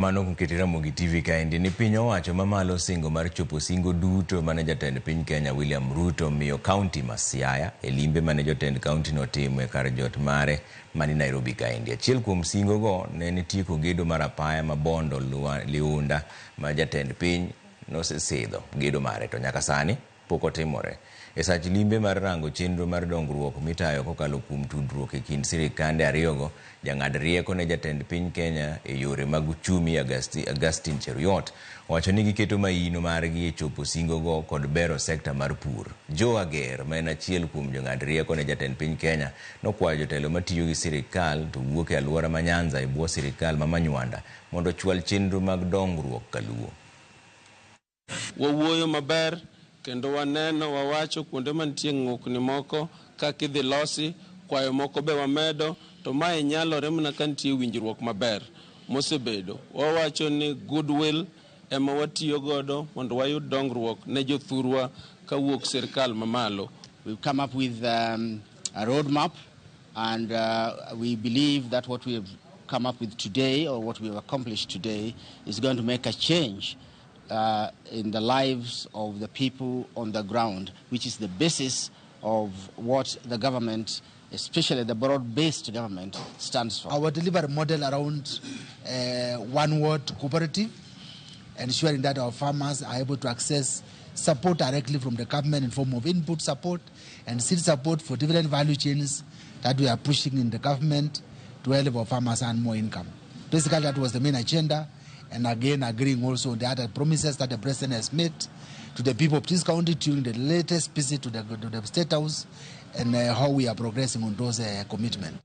Mano kuketi Ramogi TV kaendi ni piny owacho mamalo singo mar chopo singo duto mane jatend piny Kenya William Ruto omiyo kaunti ma Siaya e limbe mane jotend kaunti no otimo e kar jot mare mani Nairobi kaendi. Achiel kuom singo go ne en tieko gedo mar apaya ma Bondo Liunda ma jatend piny nosesidho gedo mare to nyaka sani pok otimore. E sach limbe mar rango chenro mar dongruok mitayo kokalo kuom tudruok e kind sirikande ariyogo, jang'ad rieko ne jatend piny Kenya e yore mag uchumi Augustine Cheruiyot owacho ni giketo maino margi e chopo singogo kod bero sekta mar pur. Joe Ager ma en achiel kuom jong'ad rieko ne jatend piny Kenya nokwayo jotelo matiyo gi sirikal to wuok e aluora ma Nyanza e bwo sirikal ma Manywanda mondo ochwal chenro mag dongruok kaluo. Wawuoyo maber kendo waneno wawacho kuonde mantie ng'ukni moko kaka idhi losi, kwayo moko be wamedo, to mae nyalore mana ka nitie winjruok maber mosebedo. Wawacho ni goodwill ema watiyo godo mondo wayud dongruok ne jothurwa kawuok sirkal mamalo. We've come up with a roadmap, and we believe that what we have come up with today, or what we have accomplished today, is going to make a change in the lives of the people on the ground, which is the basis of what the government, especially the broad-based government, stands for. Our delivery model around one ward cooperative, ensuring that our farmers are able to access support directly from the government in form of input support and seed support for different value chains that we are pushing in the government to help our farmers earn more income. Basically, that was the main agenda. And again, agreeing also on the other promises that the president has made to the people of this county during the latest visit to the State House, and how we are progressing on those commitments.